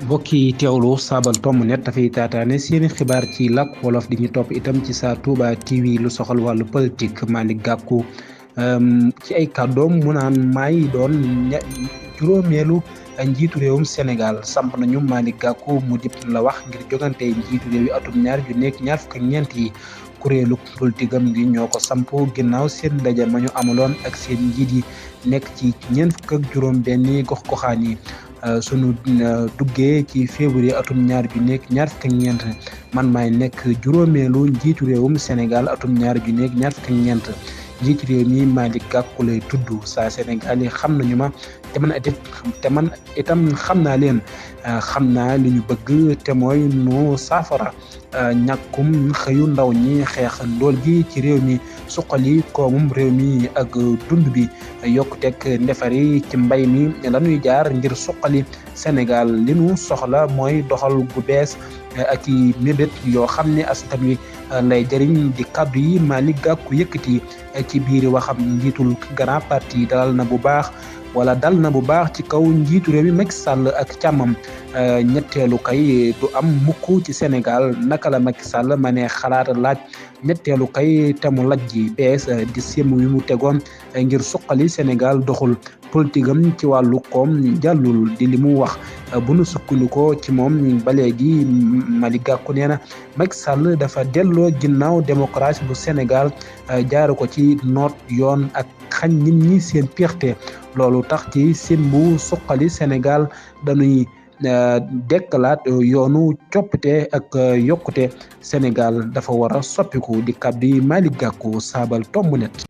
mbokk yi teewlu saabal tomb net dafay taataane seeni xibaar ci làkk wolof di ñu topp itam ci Sa Touba TV lu soxal wàllu politique Malick Gakou ci ay kàddoom mu naan maay doon juróomeelu njiitu réewum Sénégal samp nañu Malick Gakou mu dip la wax ngir jogante njiitu réew yi atum ñaar fukk ak ñeent yi kuréelu politique gi ñoo ko samp ginnaaw seen ndaje ma ñu amaloon ak seen njiit yi nekk ci ñeent fukk ak juróom benni gox-goxaan yi sunu duggee ci février atum ñaar fukk ak ñeent man maay nekk juróomeelu njiitu réewum Sénégal atum ñaar fukk ak ñeent njiitu réew mi Malick Gakou lay tudd saa Sénégal yi xam nañu ma te man itam xam naa leen xam naa li ñu bëgg te mooy nu saafara ñàkkum xëyu ndaw ñi xeex ndóol gi ci réew mi suqali koomum réew mi ak dund bi yokkuteeg ndefari ci mbay mi lañuy jaar ngir suqali Sénégal li nu soxla mooy doxal gu bees ak i mébét yoo xam ne askan wi lay jëriñ di kaddu yi Malick Gakou yëkkati ci biir waxam njiitul grand parti dal na bu baax ci kaw njiitu réew mi Macky Sall ak càmmam ñetteelu kay du am mukk ci Sénégal naka la Macky Sall ma ne xalaat laaj ñetteelu kay te mu laj ji PS di sémm wi mu tegoon ngir suqali Sénégal doxul politique am ci wàllu koom jàllul di li mu wax bu nu sukkandikoo ci moom ba léegi Malick Gakou nee na Macky Sall dafa delloo ginnaaw démocratie bu Sénégal jaare ko ci noot yoon ak xañ nit ñi seen pierté loolu tax ci seen bu suqali Sénégal dañuy dekkalaat yoonu coppite ak yokkute Sénégal dafa war a soppiku di kàddu yi Malick Gakou saabal tomb net